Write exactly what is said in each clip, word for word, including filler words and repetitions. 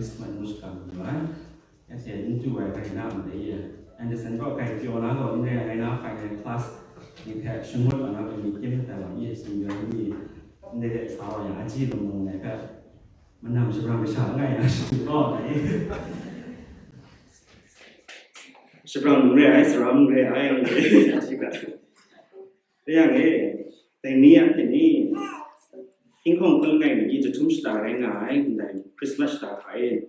Christmas ngu shakang lu ai. Anhte n du ai rai na ndai e. Anderson gaw grai pyaw na gaw n re ai, rai na hpai ai class ni hpe shangut wa na pyi mi kyem dat ai wa mi e, tsun yawng mi ndai de sa wa yang, aji lamu ai hpe manam shabrang kasha langai na shangut wa na e. Shabrang mung re ai, sara mung re ai, aji hpe. Rai yang e, dai ni anhte ni, hkinghkawng hkun langai mi ni jahtum shata rai nga ai, ndai Christmas shata hta e,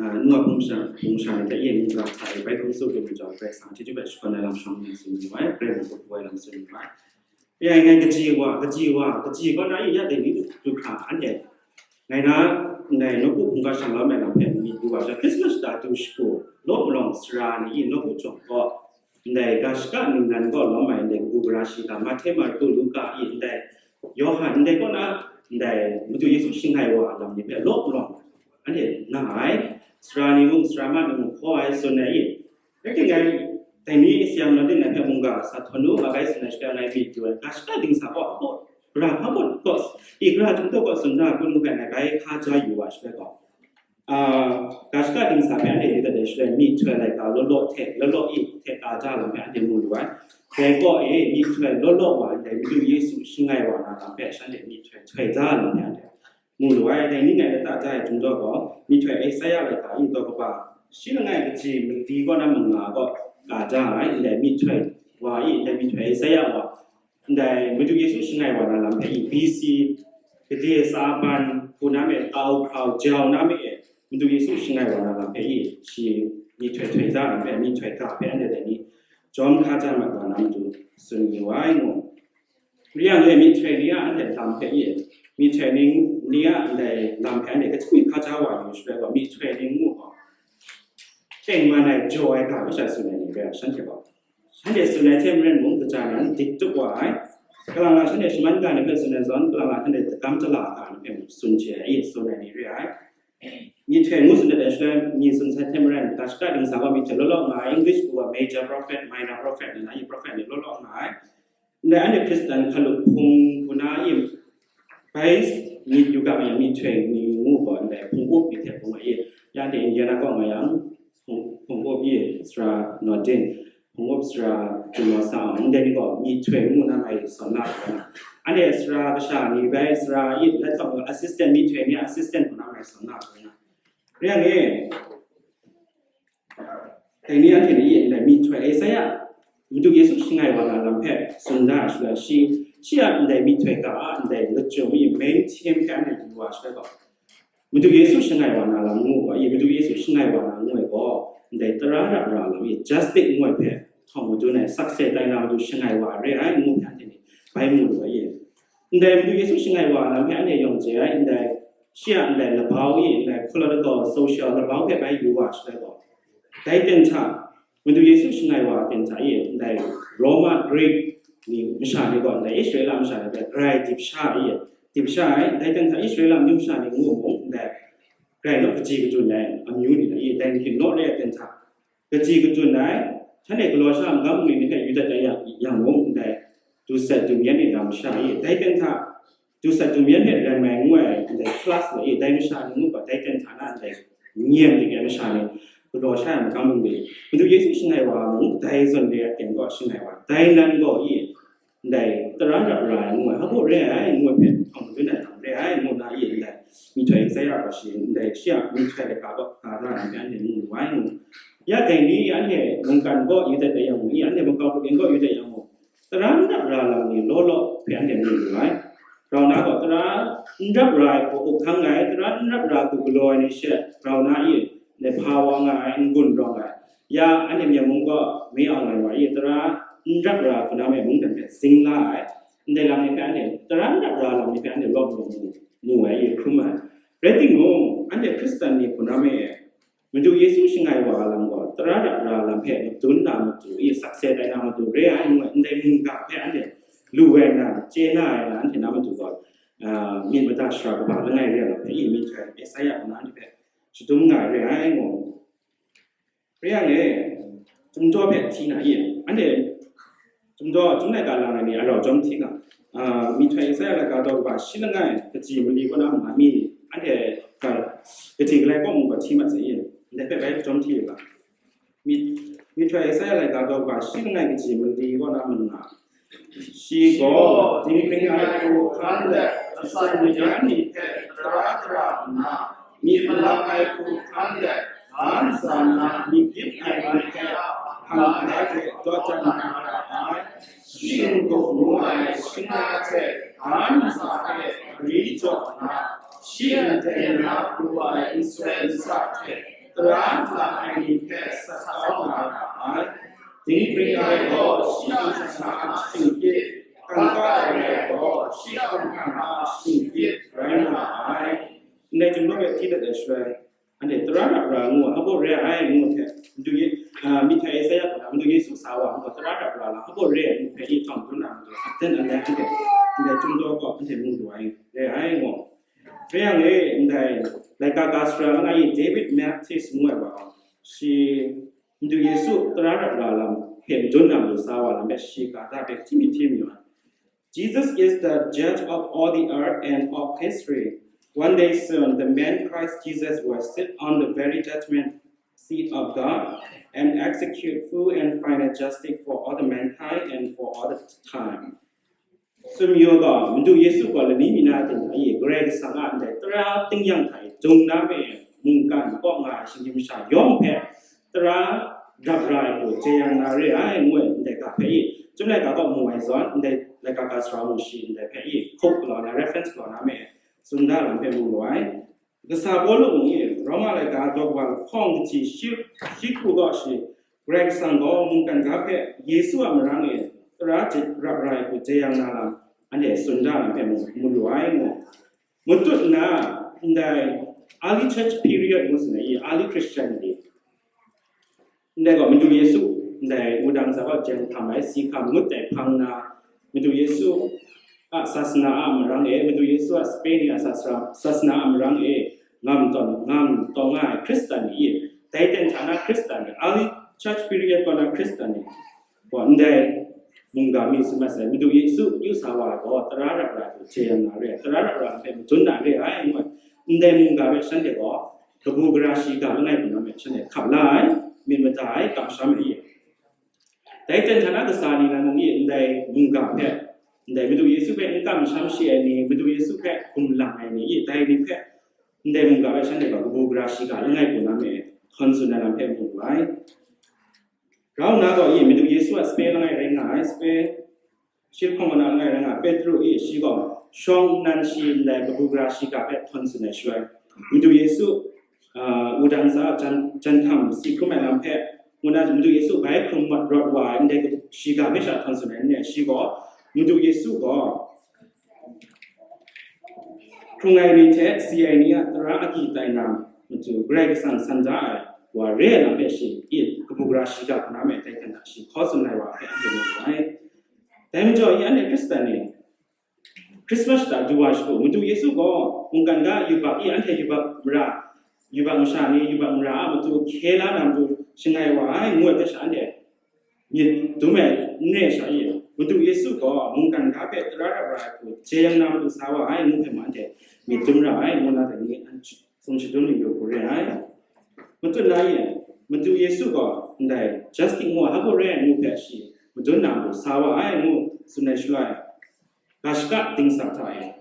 ah, n wa hpung sha, hpung sha ni hta e, mungga hta e, bai hpung tsu lu ai majaw, Karai Kasang chyeju hpe shakawn ai lam shawng ni tsun yu ai, Karai Kasang hpe hpu ai lam tsun yu ai. Rai ngai kaji wa, kaji wa, kaji kaw na e, ya dai ni du hkra, anhte ngai na, ndai nawku hpungga shang lawm ai lam hpe myit yu wa sha, Christmas shata du shagu, law malawng sara ni e, nawku jawng gaw, ndai ga shaka ningnan gaw lawm ai, ndai kabu gara shiga, Mahte, Marku, Luka e, ndai Yawhan, ndai kaw na, ndai Madu Yesu shangai wa lam ni hpe law malawng anhte nga ai, sara ni mung, sara ma ni mung hkaw ai, tsun ai e. Rai timung, dai ni e sayang naw ting ngai hpe mungga sa htawn u, nga bai tsun ai shada ngai myit yu ai, ga shaka dingsa gaw, apo, gara hpa mung gaw, i gara htung gaw tsun da kun ngu hpe ngai bai hka ja yu wa shada gaw, ah, ga shaka dingsa hpe anhte yu dat ai shaloi, myihtoi laika law law hte, law law e hte ka ja lam hpe anhte mu lu ai. Dai kaw e, myihtoi law law wa ndai Madu Yesu shangai wa na lam hpe shanhte myihtoi htoi da lam hpe anhte mu lu ai. Dai ni ngai lata da ai htung gaw, myihtoi Isaya laika e daw kaba shi langai kaji mali kaw na manga gaw ka da ai, ndai myihtoi wa e, ndai myihtoi Isaya wa, ndai Madu Yesu shangai wa na lam hpe e, B C, gade tsa ban hku na me, tau hkrau jau na me e, Madu Yesu shangai wa na lam hpe e, shi myihtoi htoi da lam hpe, myihtoi ga hpe anhte dai ni jawm hkra ja mat wa na matu tsun yu ai ngu. Rai yang e, myihtoi ni a anhte lam hpe e, myihtoi ni, ni a ndai lam hpe anhte kaji mi hkra ja wa yu shaloi gaw, myihtoi ni ngu gaw, tengman ai, jaw ai ga masha tsun ai ni rai, shanhte gaw, shanhte tsun ai hte maren mung, kaja nan dik tup wa ai. Kalang lang shanhte shaman ga ni hpe tsun ai zawn, kalang lang shanhte dagam jala ga ni hpe mung tsun chye ai, tsun ai ni re ai. Myihtoi ngu tsun dat ai shaloi, myi tsun sai hte maren, ga shaka dingsa gaw myihtoi law law nga ai, English gaw major prophet, minor prophet ni na, i prophet ni law law nga ai. Ndai anhte Hkristan hkalup hpung hku na i bai myit yu ga ai myihtoi ni ngu gaw, ndai hpung up myit hte hpung ai i, ya anhte Indiana kaw nga yang, hpung, hpung up i, sara Nordin, hpung up sara Jumawsa, ndai ni gaw myihtoi ngu na ngai sawn na ai. Anhte sara kasha ni bai, sara i, lai htawk assistant, myihtoi ni a assistant hku na ngai sawn na ai. Rai yang e, dai ni anhte ni e ndai myihtoi Isaya, Madu Yesu shangai wa na lam hpe tsun da ai shaloi, shi, shi a ndai myihtoi ga a ndai lachyum e main theme hpe anhte yu wa shaloi gaw, Madu Yesu shangai wa na lam ngu gaw, i Madu Yesu shangai wa na ngu ai gaw, ndai tara rap ra lam e, justice ngu ai hpe htawng madun ai, sakse tai na matu shangai wa re ai ngu hpe anhte ni bai mu lu ai. Ndai Madu Yesu shangai wa lam hpe anhte yawng chye ai, ndai shi a ndai labau e, ndai political, social labau hpe bai yu wa shaloi gaw, dai ten hta, Madu Yesu shangai wa ten hta e, ndai Roma, Greek ni masha ni gaw, ndai Israela masha ni hpe grai dip sha e, dip sha ai, dai ten hta Israela amyu masha ni ngu mung, ndai grai naw kaji kadun ai amyu ni hta e, dai ni hte naw re ai ten hta, kaji kadun ai, shanhte galaw sha ai magam bungli ni hpe yu dat ai yang, yang mung, ndai du sat du myen ni lam sha e, dai ten hta, du sat du myen hpe rai mai ngu ai ndai class la e, dai masha ni ngu gaw, dai ten hta na ndai nyem dik ai masha ni galaw sha ai magam bungli, Madu Yesu shangai wa mung, dai zawn re ai aten gaw shangai wa, dai nan gaw e, ndai tara rap ra ai ngu ai, hpa re ai ngu ai hpe htawng madun ai lam re ai ngu na e, ndai myihtoi Isaya gaw shi, ndai shi a myihtoi laika gaw ka da ai hpe anhte mu lu ai ngu. Ya dai ni anhte mungkan gaw yu dat ai yang mung, anhte makau kaning gaw yu dat yang mung, tara n rap ra lam ni law law hpe anhte mu lu ai. Grau na gaw tara n rap ra ai hku up hkang ai, tara n rap ra hku galaw ai ni she grau na i, ndai hpa wa nga ai, n-gun rawng ai. Ya anhte Myen mung gaw, mi ang lai wa i, tara n rap ra hku na me mungdan hpe zing la ai. Ndai lam ni hpe anhte, tara n rap ra lam ni hpe anhte lawm lawm mu, mu ai i, hkrum ai. Rai timung, anhte Hkristan ni hku na me, Madu Yesu shangai wa lam gaw, tara rap ra lam hpe madun na matu i, sakse tai na matu re ai ngu ai, ndai mungga hpe anhte lu ai na, chye na ai na, anhte na matu gaw, ah, myit mada shara kaba langai re ai lam hpe i, myihtoi Isaya gaw na anhte hpe shadum nga ai re ai ngu. Rai yang e, Chyum daw hpe hti na i, anhte Chyum daw, Chyum laika lang ai ni a rau jawm hti nga, ah, myihtoi Isaya laika daw kaba shi langai, kaji mali kaw na manga mi ni, anhte ga, kaji galai kaw mung gaw, Shi mat sai, ndai hpe bai jawm hti u ga. Mihtai Esaia laika daw ga shi langai kaji mali kaw na mung nga, shi gaw dinghpring ai hku hkan let, asan mayan ni hpe tara tara nna, myit malang ai hku hkan let, ga ntsa na myit gyit ai ni hpe hpang da de dawdan na ra ai. Shi n-gup ngu ai shingna hte ga ntsa hpe gari jaw nna, shi a dai na pru ai nsoi nsa hte tara nta ai ni hpe sa kau na ra ai. Dinghpring ai gaw shi a shinggyit, kangka ai gaw shi a shinggyit rai nga ai. Ndai hte mung hpe hti dat ai shaloi, anhte tara rap ra ngu, hpa baw re ai ngu hte, Madu Ye-, a, Mihtai Esaia gaw na Madu Yesu sa wa ngu, tara rap ra la, hpa baw re ai ngu hpe, i tawng dun na matu, aten alai anhte, ndai chyum daw gaw anhte mu lu ai, re ai ngu. Rai yang e, ndai laika ga sara langai i David Mathis ngu ai wa gaw, shi Madu Yesu tara rap ra lam hpe madun na matu sa wa lam hpe shi ga da hpe hti mi hti mi wa. Jesus is the judge of all the earth and of history. One day soon, the man Christ Jesus will sit on the very judgment seat of God and execute full and final justice for all the mankind and for all the time. Sumyu gaw, Madu Yesu gaw lani mi na ting hta i Karai Kasang a ndai tara tingnyang hta i dung na me mungkan kaw nga ai shinggyim masha yawng hpe tara rap ra ai hku jeyang na re ai, ngu ai ndai ga hpe i, Chyum laika kaw mu ai zawn, ndai laika ga sara mung shi ndai hpe i, hkup galaw na, reference galaw na me, tsun da lam hpe mu lu ai. Kasa Pawlu mung i, Roma laika daw wa lahkawng kaji shi, shi hku gaw shi, Karai Kasang gaw mungkan ga hpe Yesu a marang e tara rap ra ai hku jeyang na lam, anhte tsun da lam hpe mu, mu lu ai, ngu. Matut nna, ndai early church period ngu tsun ai, early Christianity. Ndai gaw Madu Yesu, ndai wudang sa gaw jen hkam ai, si hkam ngut ai hpang na, Madu Yesu a sasana a marang e, Madu Yesu a sape ni a sasana, sasana a marang e, ngam tawn, ngam tawn nga ai Hkristan ni, dai ten hta na Hkristan ni, early church period kaw na Hkristan ni, gaw ndai mungga mi tsun mat sai, Madu Yesu yu sa wa ai gaw, tara rap ra ai hku jeyang na re ai, tara rap ra ai hpe madun na re ai, ngu ai. Ndai mungga hpe shanhte gaw, kabu gara shiga langai hku na me shanhte hkap la ai, myit mada ai, kamsham ai. Dai ten hta na kasa ni na mung i ndai mungga hpe, ndai Madu Yesu hpe n kamsham shi ai ni, Madu Yesu hpe gumlang ai ni i, dai ni hpe, ndai mungga hpe shanhte gaw kabu gara shiga langai hku na me htawn tsun ai lam hpe mu wu ai. Grau nna gaw i Madu Yesu a sape langai rai nga ai, sape shi lahkawng kaw na langai rai nga ai Petru i, shi gaw shawng nnan shi ndai kabu gara shiga hpe htawn tsun ai shaloi, Madu Yesu, a, wudang sa a jan, jan hkam si hkrum ai lam hpe, ngu na Madu Yesu bai hkrum mat rawt wa ai ndai shiga hpe sha htawn tsun ai n re ai, shi gaw Madu Yesu gaw hkrung ai ni hte si ai ni a tara agyi tai na matu Karai Kasang san da ai wa re ai lam hpe shi i, kabu gara shiga hku na me tai hkran hta shi hkaw tsun ai wa hpe anhte mu wu ai. Dai majaw i anhte Hkristan ni, Christmas shata du wa shagu, Madu Yesu gaw mungkan ga yubak i, anhte yubak mara, yubak masha ni yubak mara a matu hkye la na matu shangai wa ai, ngu ai hpe sha anhte myit dum ai n re ai sha i, Madu Yesu gaw mungkan ga hpe tara rap ra ai hku jeyang na matu sa wa ai, ngu hpe mung anhte myit dum ra ai, ngu na dai ni an tsun shadum yu hku re ai. Matut na i, Madu Yesu gaw ndai justice ngu ai hpa re ai ngu hpe shi madun na matu sa wa ai, ngu tsun ai shaloi, ga shaka dingsa hta e,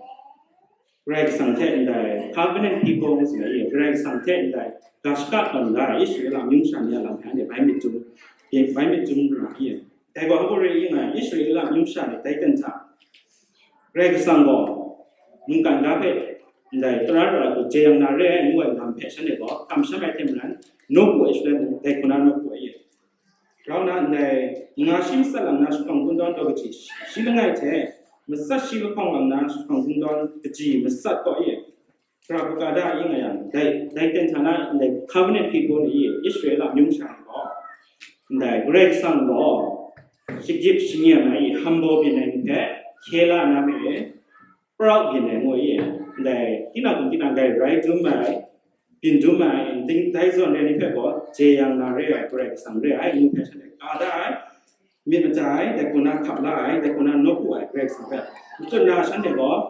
Karai Kasang hte ndai covenant people ngu tsun ai, Karai Kasang hte ndai ga shaka tawn da ai Israela amyu masha ni a lam hpe anhte bai myit dum, bai myit dum ra ai. Dai gaw hpa re i nga ai, Israela amyu masha ni dai ten hta Karai Kasang gaw mungkan ga hpe ndai tara rap ai hku jeyang na re ai ngu ai lam hpe shanhte gaw kamsham ai hte maren, nawku ai shaloi mung dai hku na nawku ai. Grau na ndai, nga shi matsat lam na jahpawng kungdawn daw kaji shi langai hte, matsat shi lahkawng lam na jahpawng kungdawn kaji matsat kaw e, Grau kaga da i nga yang, dai, dai ten hta na ndai covenant people ni i, Israela amyu masha ni gaw, ndai Karai Kasang gaw, shagip shangyan ai i, humble byin ai ni hpe, hkye la na me e, prau byin ai ngu i, ndai, tinang hkum tinang dai rai dum ai, byin dum ai, ding dai zawn ai ni hpe gaw, jeyang na re ai, Karai Kasang re ai, ngu hpe shanhte ka da ai, myit mada ai, dai hku na hkap la ai, dai hku na nawku ai, Karai Kasang hpe. Matut na shanhte gaw,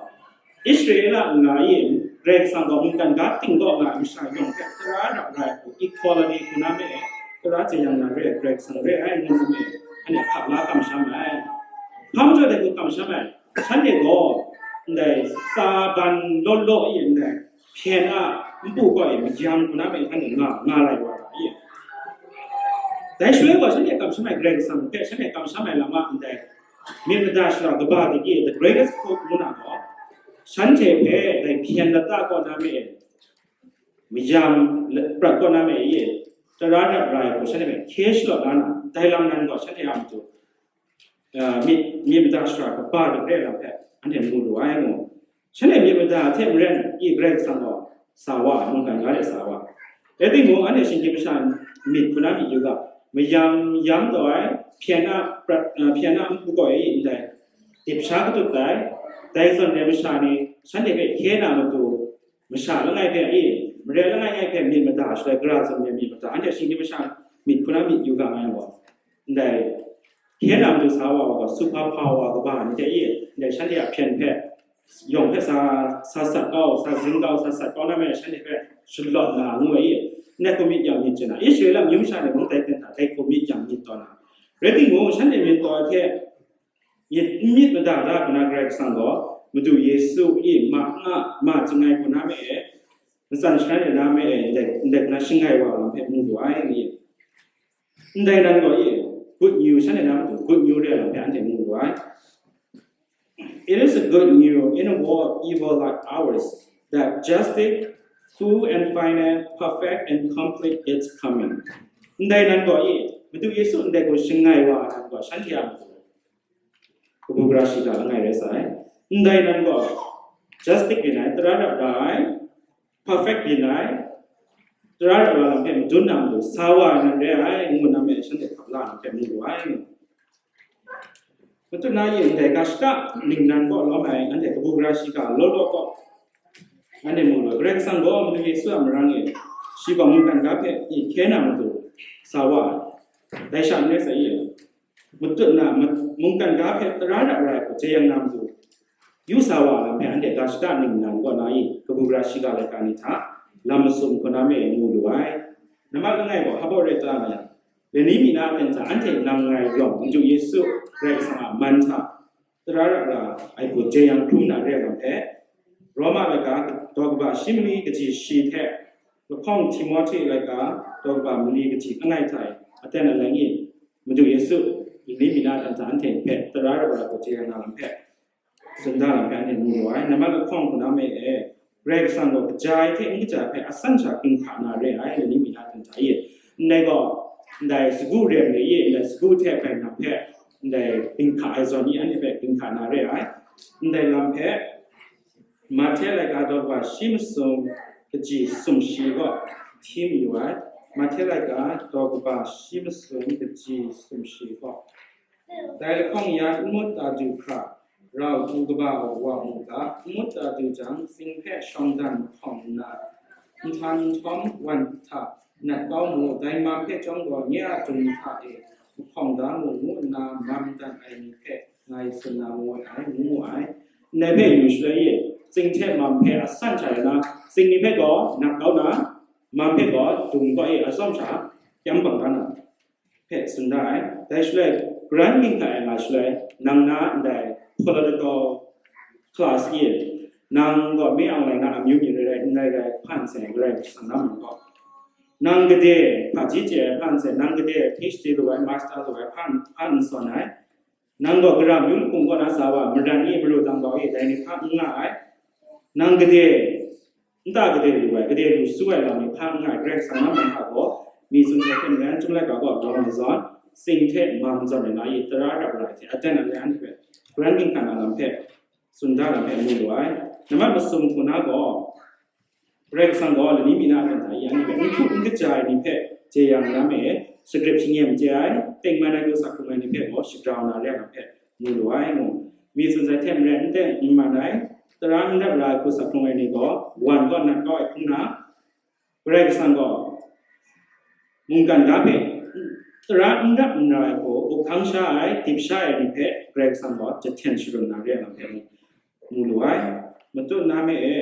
Israela nga i, Karai Kasang gaw mungkan ga ting kaw nga ai masha yawng hpe tara rap rai hku, equality hku na me e, tara jeyang na re ai Karai Kasang re ai ngu nme, anhte hkap la kamsham ai. Hpa majaw dai hku kamsham ai? Shanhte gaw ndai tsa ban law law e ndai hpyen a npu kaw e mayam hku na me hkran e nga, nga lai wa ai. Dai shaloi gaw shanhte kamsham ai Karai Kasang hpe shanhte kamsham ai lam a ndai myit mada shara kaba de e, the greatest hope ngu na gaw, shanhte hpe dai hpyen lata kaw na me e, mayam prat kaw na me e, tara rap rai hku shanhte hpe hkye shalawt la na, dai lam nan gaw shanhte a matu, ah, myit, myit mada shara kaba de re ai lam hpe anhte mu lu ai ngu. Shanhte myit mada hte maren i Karai Kasang gaw sa wa ai, mungkan ga de sa wa ai. Rai timung, anhte shinggyim masha myit hku na myit yu ga, mayam yam taw ai, hpyen a prat, ah, hpyen a npu kaw e ndai dip sha katup ai, dai zawn dai masha ni shanhte hpe hkye na matu, masha langai hpe e, mare langai ngai hpe myit mada, shaloi gara zawn ai myit mada, anhte shinggyim masha myit hku na myit yu ga nga yang gaw, ndai hkye na matu sa wa ai gaw, super power kaba ni hte e, ndai shanhte a hpyen hpe, yawng hpe sa, sa sat kau, sa zing kau, sa sat kau na me shanhte hpe shalawt na ngu ai e, ndai hku myit yang myit chye na, Israela amyu masha ni mung dai ten hta dai hku myit yang myit taw na, rai timung, shanhte myit taw ai hte, myit, n myit mada da hku na Karai Kasang gaw, Madu Yesu e ma nga, ma chyangai hku na me e, matsan sharan ai na me e, ndai, ndai hku na shangai wa ai lam hpe mu lu ai, ngu ye. Ndai nan gaw e, good news, shanhte na matu good news re ai lam hpe anhte mu lu ai. It is a good news in a world of evil like ours that justice, full and final, perfect and complete, is coming. Ndai nan gaw e, Madu Yesu ndai hku shangai wa ai nan gaw, shanhte a matu kabu gara shiga langai rai sai. Ndai nan gaw, justice byin ai, tara rap ra ai, perfect byin ai, tara rap ra lam hpe madun na matu sa wa ai nan re ai, ngu na me shanhte hkap la ai hpe mu lu ai. Matu na e ndai ga shaka ningnan kaw lawm ai, anhte kabu gara shiga law law kaw, anhte mu lu ai. Karai Kasang gaw Madu Yesu a marang e, shi gaw mungkan ga hpe i hkye na matu sa wa ai. Dai sha n rai sai e, matut na, ma-, mungkan ga hpe tara rap ra ai hku jeyang na matu, yu sa wa ai lam hpe anhte ga shaka ningnan kaw na i, kabu gara shiga laika ni hta lam masum hku na me mu lu ai. Nambat langai gaw, hpa baw rai ta nga yang, lani mi na aten hta anhte nang ngai yawng, Madu Yesu Karai Kasang a man hta tara rap ra ai hku jeyang hkrum na re ai lam hpe, Roma laika daw kaba shi mali kaji shi hte, lahkawng Timohti laika daw kaba mali kaji langai hta e, aten aleng e, Madu Yesu lani mi na aten hta anhte hpe tara rap ra ai hku jeyang na lam hpe, tsun da lam hpe anhte mu lu ai. Nambat lahkawng hku na me e, Karai Kasang gaw kaja ai hte n kaja ai hpe asan sha ginhka na re ai, lani mi na aten hta e. Ndai gaw, ndai sagu rem ni e, ndai sagu hte bai nang hpe, ndai ginhka ai zawn ni anhte hpe ginhka na re ai. Ndai lam hpe, Mahte laika daw kaba shi masum kaji sumshi kaw hti mayu ai. Mahte laika daw kaba shi masum kaji sumshi kaw. Dai lahkawng yan n mut ta du hkra, rau hku kaba wa mu ga, n mut ta du jang, tsing hpe shawng dan mahkawng nna, nhtan nhtawm wan hta nat kau mu, dai mam hpe chyawm gaw, nye a dung hta e mahkawng da mu, ngu nna mam dan ai ni hpe ngai tsun na mawi ai, ngu mu ai. Ndai hpe yu shaloi e, tsing hte mam hpe asan sha rai na, tsing ni hpe gaw nat kau na, mam hpe gaw dung kaw e atsawm sha kyam bang da na hpe tsun da ai. Dai shaloi, karan ginhka ai nga shaloi, nang na ndai political class e, nang gaw mi ang lai na amyu myi rai rai, n rai rai, hpa n sai, Karai Kasang na mung gaw. Nang gade hpaji chye ai hpa n sai, nang gade PhD lu ai, master lu ai hpa n, hpa n sawn ai. Nang gaw gara myu lakung kaw na sa wa, maran e, malu tang bau e, dai ni hpa n nga ai. Nang gade, nta gade lu ai, gade lu su ai lam ni hpa n nga ai, Karai Kasang na mung hta gaw, mi tsun sai hte maren, Chyum Laika gaw lawm ai zawn, tsing hte mam zawn ai na e, tara rap ra ai hte, aten aleng anhte hpe, karan ginhka na lam hpe, tsun da lam hpe mu lu ai. Nambat masum hku na gaw, Karai Kasang gaw lani mi na aten hta e anhte hpe n hku n kaja ai ni hpe jeyang na me, shagrep shangyem chye ai, tengman ai hku sa hkrung ai ni hpe gaw shagrau na re ai lam hpe mu lu ai ngu. Mi tsun sai hte maren n teng n man ai, tara n rap ra ai hku sa hkrung ai ni gaw wan kaw nat kau ai hkrum na, Karai Kasang gaw mungkan ga hpe tara n rap n ra ai hku up hkang sha ai, dip sha ai ni hpe Karai Kasang gaw jahten sharun na re ai lam hpe mu, mu lu ai. Matut na me e,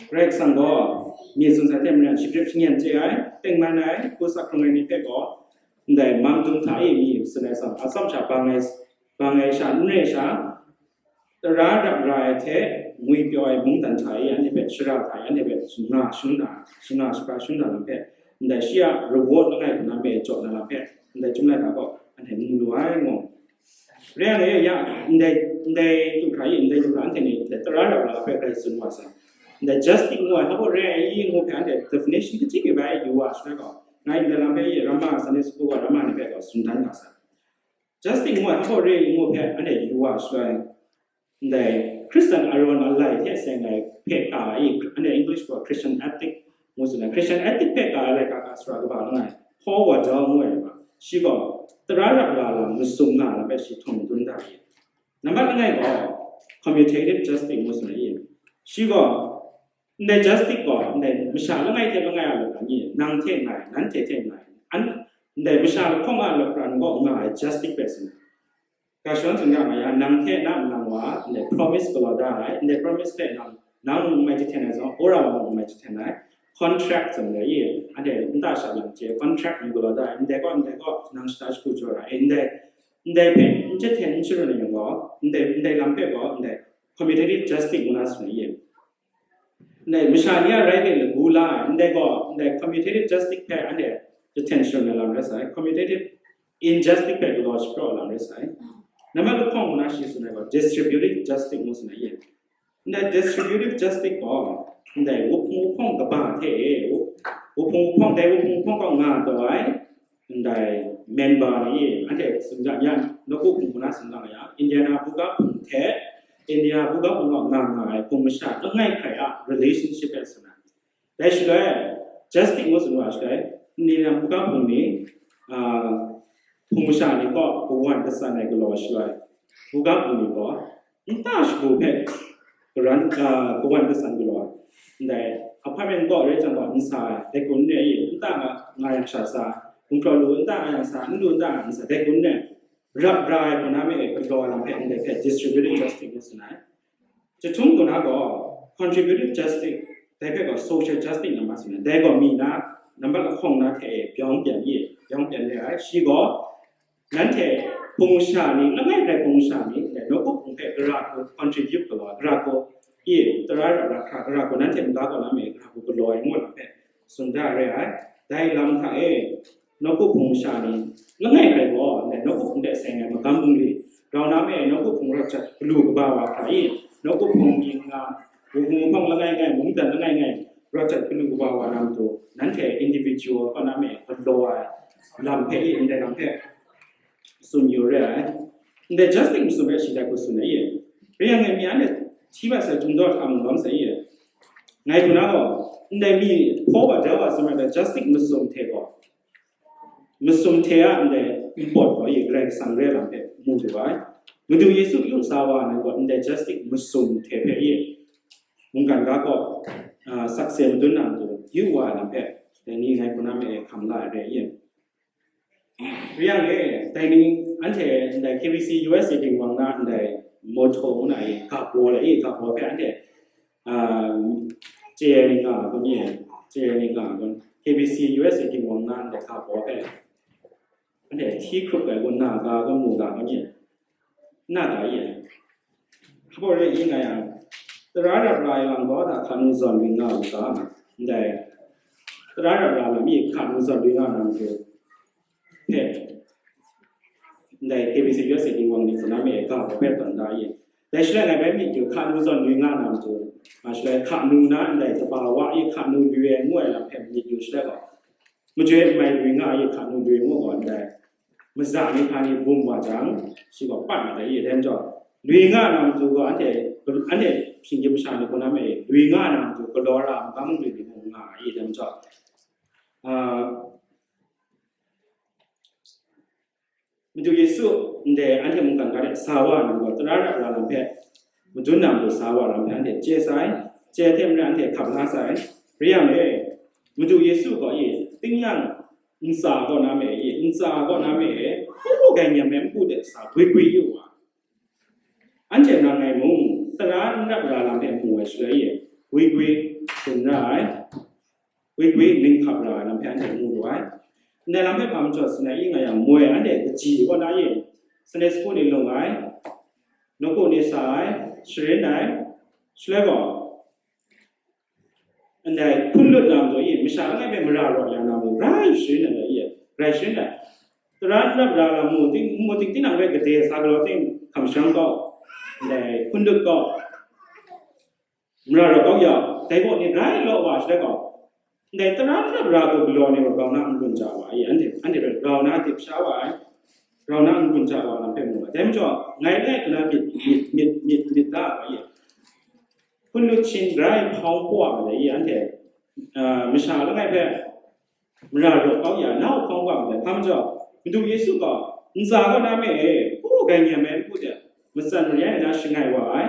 Karai Kasang gaw, myi tsun sa hte maren, shagrep shangyen chye ai, tengman ai, hku sak hkrung ai ni hpe gaw, ndai mam dum hta e mi tsun ai atsam, atsam sha bang ai, bang ai sha, n re sha, tara rap ra ai hte ngwi pyaw ai mungdan hta e anhte hpe shara hta e anhte hpe shanga shung na, shanga shapra shung na lam hpe, ndai shi a reward langai hku na me jaw na lam hpe, ndai chyum laika gaw anhte mu lu ai, ngu. Rai yang e, ya, ndai, ndai du hkra e, ndai du hkra anhte ni ndai tara rap ra hpe grai tsun wa sai. Ndai justice ngu ai hpa rai i ngu hpe anhte definition kachyi mi bai yu wa shai gaw, ngai ndai lam hpe e ramma Sunday school wa ramma ni hpe gaw tsun dan nga sai. Justice ngu ai hpa rai i ngu hpe anhte yu wa shai. Ndai Christian Aron a lai hte seng ai hpe ka ai, anhte English gaw Christian Ethic ngu tsun ai. Christian Ethic hpe ka ai laika ka sara kaba langai, Paul Waddell ngu ai wa, shi gaw tara rap ra lam masum nga lam hpe shi htung dun da ai. Nambat langai gaw commutative justice ngu tsun ai. Shi gaw ndai justice gaw ndai masha langai hte langai a lapran ni, nang hte ngai, nanhte hte ngai, an, ndai masha lahkawng a lapran gaw nga ai justice hpe tsun ai. Ga shawng tsun ga nga yang, nang hte na nlang wa ndai promise galaw da ai, ndai promise hpe nang, nang mung n mai jahten ai zawn, wora wa mung n mai jahten ai, contract tsun ai, anhte nta sha lang chye, contract mung galaw da ai, ndai gaw, ndai gaw, nang shata shagu jaw ra ai, ndai, ndai hpe n jahten n sharun ai yang gaw, ndai, ndai lam hpe gaw, ndai commutative justice ngu na tsun ai. Ndai masha ni a rai hpe lagu la ai, ndai gaw, ndai commutative justice hpe anhte jahten sharun ai lam rai sai, commutative injustice hpe galaw shapraw ai lam rai sai. Nambat lahkawng ngu na shi tsun ai gaw, distributive justice ngu tsun ai. Ndai distributive justice gaw, ndai wuhpung wuhpawng kaba hte e, wuhpung wuhpawng, dai wuhpung wuhpawng kaw nga taw ai, ndai member ni anhte tsun ga yang, nawku hpung hku na tsun ga yang, Indiana buga hpung hte India buga hpung kaw nga nga ai hpung masha langai hkrai a relationship e tsun ai. Dai shaloi, justice ngu tsun wa shaloi, Indiana buga hpung ni, ah, hpung masha ni kaw kawan katsan ai galaw shaloi, buga hpung ni gaw, nta shagu hpe karan, ah, kawan katsan galaw ai. Ndai apartment kaw rai jang gaw, nsa ai, dai kun re i, nta nga, nga yang sha sa, gumhpraw lu nta nga yang sa, n lu nta nga nsa, dai kun re, rap ra ai hku na me e galaw ai lam hpe ndai hpe distributive justice ngu tsun ai. Jahtum hku na gaw contributive justice, dai hpe gaw social justice nambat tsun ai. Dai gaw mi na, nambat lahkawng na hte e byawng pyan i, byawng pyan re ai. Shi gaw, nanhte hpung masha ni, langai rai hpung masha ni, ndai nawku hpung hpe gara hku contribute galaw ai, gara hku i, tara rap ra hkra, gara hku nanhte nta kaw na me, gara hku galaw ai ngu lam hpe tsun da re ai. Dai lam hta e, nawku hpung masha ni, langai rai gaw, ndai nawku hpung de seng ai magam bungli, grau na me, nawku hpung rawt jat galu kaba wa hkra i, nawku hpung mying nga, wuhpung wuhpawng langai ngai, mungdan langai ngai, rawt jat galu kaba wa na matu, nanhte individual kaw na me, galaw ai lam hpe i, ndai lam hpe tsun yu re ai. Ndai justice masum e shi dai hku tsun ai i. Rai yang, ngai mi anhte hti mat sai, Chyum daw hta mung lawm sai i. Ngai hku na gaw, ndai mi hpaw wa dau wa tsun ai justice masum hte gaw, masum hte a ndai import gaw i Karai Kasang re lam hpe mu lu ai. Madu Yesu yu sa wa ai gaw, ndai justice masum hte hpe i mungkan ga gaw, ah, sakse madun na matu yu wa ai lam hpe, dai ni ngai hku na me e hkam la ai re i. Rai yang e, dai ni anhte ndai K B C U S A ginwang na ndai motto ngu na i, ga baw le i, ga baw hpe anhte, ah, chye ai ni nga ai kun i, chye ai ni nga ai kun, K B C U S A ginwang na ndai ga baw hpe anhte hti hkrup ai kun, na ga kun, mu ga kun i, na ga i. Hpa rai i nga yang, tara rap ra ai lam gaw hta hkanu zawn ring nga u ga, ndai tara rap ra lam i hkanu zawn ring nga na matu hpe, ndai K B C U S A ginwang ni hku na me e ga hpe tawn da i. Dai shaloi ngai bai myit yu, hkanu zawn ring nga na matu, nga shaloi hkanu na ndai dabawa i hkanu lu ai ngu ai lam hpe myit yu shaloi gaw, majoi n mai lu nga i hkanu lu ngu gaw ndai, maza ni hpa ni bum wa jang, shi gaw pat mat ai i, dai majaw, lu nga na matu gaw anhte, anhte shinggyim masha ni hku na me e, lu nga na matu galaw ra ai magam bungli ni mung nga ai i, dai majaw, ah, Madu Yesu ndai anhte mungkan ga de sa wa na gaw, tara rap ra lam hpe, madun na matu sa wa lam hpe anhte chye sai, chye hte maren anhte hkap la sai. Rai yang e, Madu Yesu gaw i, tingnyang ntsa kaw na me e, ntsa kaw na me e, hku gai nyam ai npu de sa gwi gwi yu wa. Anhte nang ngai mung, tara n rap ra lam hpe mu ai shaloi e, gwi gwi tsun ra ai, wik wik ning hkap ra ai lam hpe anhte mu lu ai. Ndai lam hpe hpa majaw tsun ai i nga yang, moi anhte kaji kaw na e, Sunday school ni lung ai, nawku ni sa ai, sharin ai, shaloi gaw, ndai hpun lut na majaw e, masha langai hpe mara raw ya na majaw, rai sharin ai, rai sharin ai. Tara n rap ra lam mu ting, mu ting, tinang rai gade sa galaw ting, hkam sharang gaw, ndai hpun lut gaw, mara raw kau ya, dai gaw ni rai law wa shaloi gaw, ndai tara n rap ra gaw galaw ni gaw grau na n-gun ja wa ai, anhte, anhte hpe grau na dip sha wa ai, grau na n-gun ja wa lam hpe mu ai. Dai majaw, ngai langai kaw na myit, myit, myit, myit, myit da ai, hpun lut shin rai hpawng hpaw ai, anhte, ah, masha langai hpe mara raw kau ya, nau hpawng hpaw ai, hpa majaw, Madu Yesu gaw, ntsa kaw na me e, hku gai nyam ai npu de, matsan marai na shangai wa ai,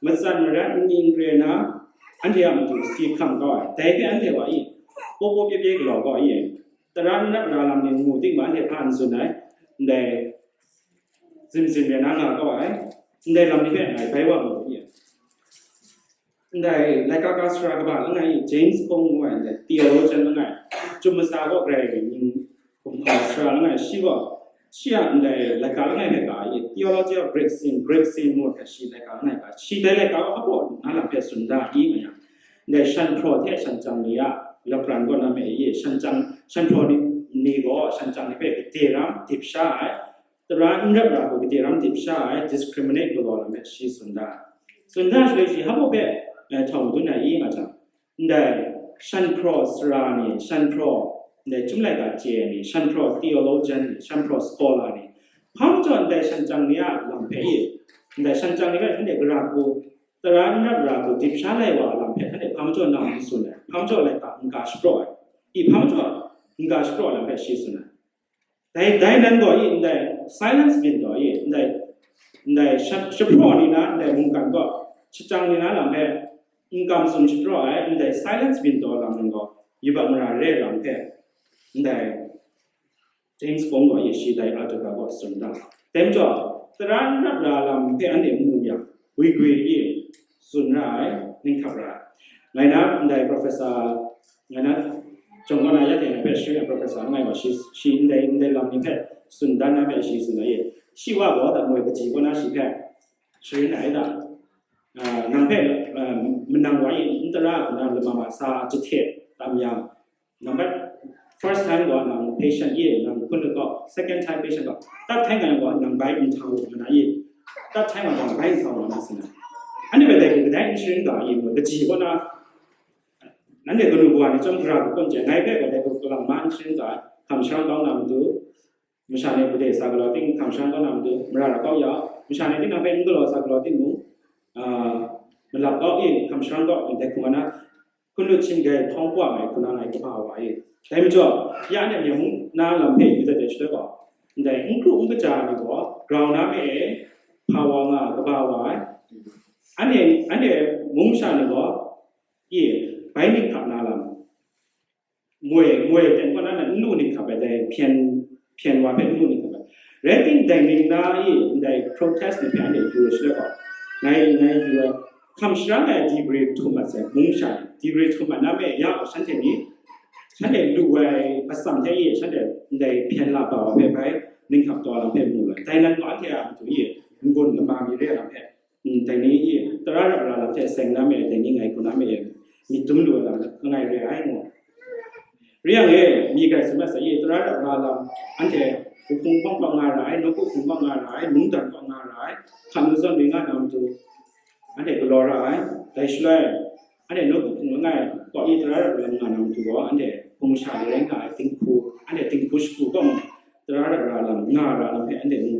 matsan marai n ning re na, anhte a matu si hkam kau ai. Dai hpe anhte wa i, paw paw pye pye galaw kau i, tara n rap ra lam ni ngu ting ma, anhte hpa n tsun ai, ndai zim zim re na nga kau ai, ndai lam ni hpe ngai bai wa mu i. Ndai laika ka sara kaba langai i, James Kong ngu ai, ndai theologian langai, Chyum Masa kaw grai mying hkum hkau sara langai, shi gaw, shi a ndai laika langai hpe ka i, Theology of Great Sin, Great Sin ngu ai shi laika langai ka, shi dai laika kaw hpaw lu na lam hpe tsun da i nga yang, ndai shan hpraw hte shan chyang ni a lapran kaw na me i, shan chyang, shan hpraw ni, ni gaw shan chyang ni hpe gade ram dip sha ai, tara n rap ra gaw gade ram dip sha ai, discriminate galaw lam hpe shi tsun da. Tsun da shaloi shi hpa hpe, eh, htawng dun ai i nga jang, ndai shan hpraw sara ni, shan hpraw ndai chyum laika chye ai ni, shan hpraw theologian ni, shan hpraw scholar ni, hpa majaw ndai shan chyang ni a lam hpe i, ndai shan chyang ni hpe shanhte gara hku, tara n rap ra hku dip sha lai wa lam hpe shanhte hpa majaw nau n tsun ai, hpa majaw laika n ka shapraw ai, i hpa majaw n ka shapraw ai lam hpe shi tsun ai. Dai, dai nan gaw i, ndai silence byin taw i, ndai, ndai shap-, shapraw ni na, ndai mungkan gaw, shachyang ni na lam hpe, n kam tsun shapraw ai, ndai silence byin taw lam nan gaw, yubak mara re lam hpe, ndai James Kong gaw i, shi dai a tuga gaw tsun da. Dai majaw, tara n rap ra lam hpe anhte mu yang, gwi gwi i, tsun ra ai, ning hkap ra ai. Ngai na ndai professor, ngai na jawng kaw na ya hte ngai hpe sharin ai professor langai gaw shi, shi ndai, ndai lam ni hpe tsun dan na hpe shi tsun ai. Shi wa gaw, da moi kaji kaw na shi hpe sharin ai da, ah, nang hpe, ah, manang wa i n tara ai hku na lama ma sa jahte tam yang, number first time gaw nang patient ye, nang hpun lut gaw, second time patient gaw, third time gaw nang bai nhtang lu na i, third time gaw nang bai nhtang lu na si na. Anhte bai dai hku kadai n sharin ga i, moi kaji kaw na, nanhte kanu kawa ni chyawm gara hku kaw n chye, ngai hpe gaw dai hku kalang ma n sharin ga, hkam sharang kau na matu, masha ni gade sa galaw ting, hkam sharang kau na matu, mara ra kau ya, masha ni tinang hpe n galaw sa galaw timung, ah, malap kau i, hkam sharang kau, dai hku nga na, hpun lut shin gai hpawng hpaw ai hku na ngai kaba wa i. Dai majaw, ya anhte myen mung na lam hpe yu dat ai shaloi gaw, ndai n hkru n kaja ai ni gaw, grau na me e, hpa wa nga ai, kaba wa ai. Anhte, anhte mung masha ni gaw, i, bai ning hkap na lam, moi, moi ten kaw na n lu ning hkap ai, dai hpyen, hpyen wa hpe n lu ning hkap ai. Rai timung, dai ning na i, ndai protest ni hpe anhte yu ai shaloi gaw, ngai, ngai yu ai, hkam sharang ai degree htum mat sai, mung sha, degree htum mat na me ya gaw, shanhte ni, shanhte lu ai atsam hte e, shanhte ndai hpyen la bau ai hpe bai, ning hkap taw lam hpe mu ai. Dai nan gaw anhte a matu e, n-gun lama mi re ai lam hpe, mm, dai ni e, tara rap ra lam hte seng na me, dai ni ngai hku na me, myit dum lu ai lam langai re ai ngu. Re yang e, mi grai sa mat sai e, tara rap ra lam, anhte, wuhpung hpawng kaw nga ra ai, nawku hpung kaw nga ra ai, mungdan kaw nga ra ai, hkan mazawn ri nga na matu, anhte galaw ra ai, dai shaloi, anhte nawku hpung langai, kaw i tara rap ra lam nga na matu gaw, anhte hpung masha ni rai nga ai, dinghku, anhte dinghku shagu kaw mung, tara rap ra lam, nga ra lam hpe anhte mu,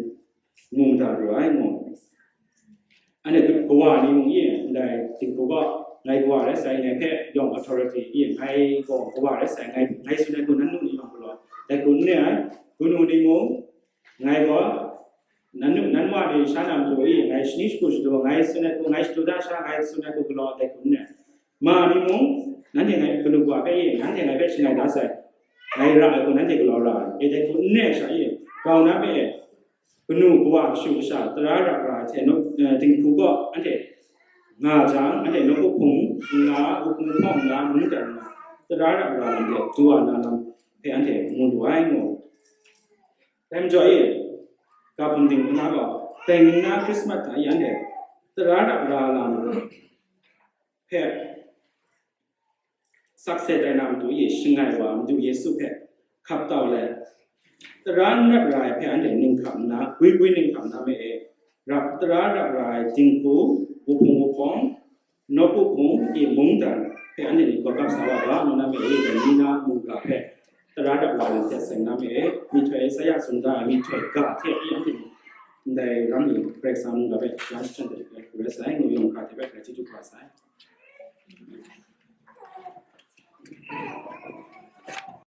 mu mada ru ai ngu. Anhte kawa ni mung e, ndai dinghku gaw, ngai kawa rai sai, ngai hpe yawng authority e, ngai gaw kawa rai sai, ngai, ngai tsun ai hku nannu ni yawng galaw, dai hku n re ai, kanu ni mung, ngai gaw, nannu, nan wa ni sha na matu e, ngai shani shagu shadu, ngai tsun ai hku, ngai shadu da sha, ngai tsun ai hku galaw, dai hku n re ai. Ma ni mung, nanhte ngai kanu kawa hpe e, nanhte ngai hpe shangai da sai, ngai ra ai hku nanhte galaw ra ai, e dai hku n re ai sha e, grau na hpe e, kanu kawa kashu kasha tara rap ra ai hte, nu-, eh, dinghku gaw anhte nga jang, anhte nawku hpung nga, wuhpung hpawng nga, mungdan nga, tara rap ra lam de du wa na lam hpe anhte mu lu ai ngu. Dai majaw e, ga hpung ding hpung na gaw, teng nna Christmas hta e anhte tara rap ra lam hpe sakse tai na matu e shangai wa Madu Yesu hpe hkap tau let, tara n rap ra ai hpe anhte ning hkap nna, gwi gwi ning hkap nna me e, rap tara rap ra ai dinghku, wuhpung wuhpawng, nawku hpung e mungdan hpe anhte ni gawgap sa wa ga ngu na me e, dai ni na mungga hpe tara rap ra ai hte seng na me e, myihtoi Esaia tsun da ai myihtoi ga hte e anhte ni ndai ram ni Karai Kasang mungga hpe jan shachyen de hkra rai sai, ngu yawng hkra hte bai grai chyeju hkra sai.